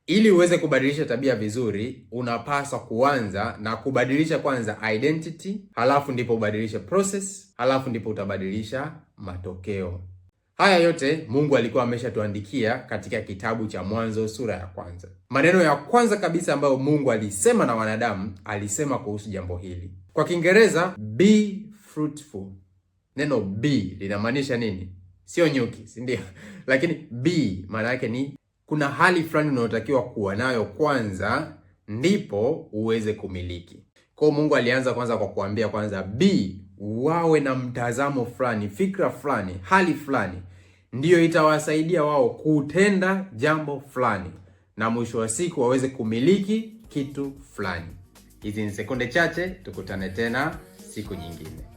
Ili uweze kubadilisha tabia vizuri, unapaswa kuanza na kubadilisha kwanza identity, halafu ndipo ubadilishe process, halafu ndipo utabadilisha matokeo. Haya yote Mungu alikuwa ameshatuandikia katika kitabu cha Mwanzo sura ya kwanza. Maneno ya kwanza kabisa ambayo Mungu alisema na wanadamu, alisema kuhusu jambo hili. Kwa Kiingereza, be fruitful. Neno be linamaanisha nini? Sio nyuki, si ndio? Lakini be maana yake ni kuna hali fulani unayotakiwa kuwa nayo kwanza ndipo uweze kumiliki. Kwa Mungu alianza kwanza kwa kuambia kwanza be, wawe na mtazamo fulani, fikra fulani, hali fulani, ndiyo itawasaidia wao kutenda jambo fulani na mwisho wa siku waweze kumiliki kitu fulani. Hizi ni sekunde chache, tukutane tena siku nyingine.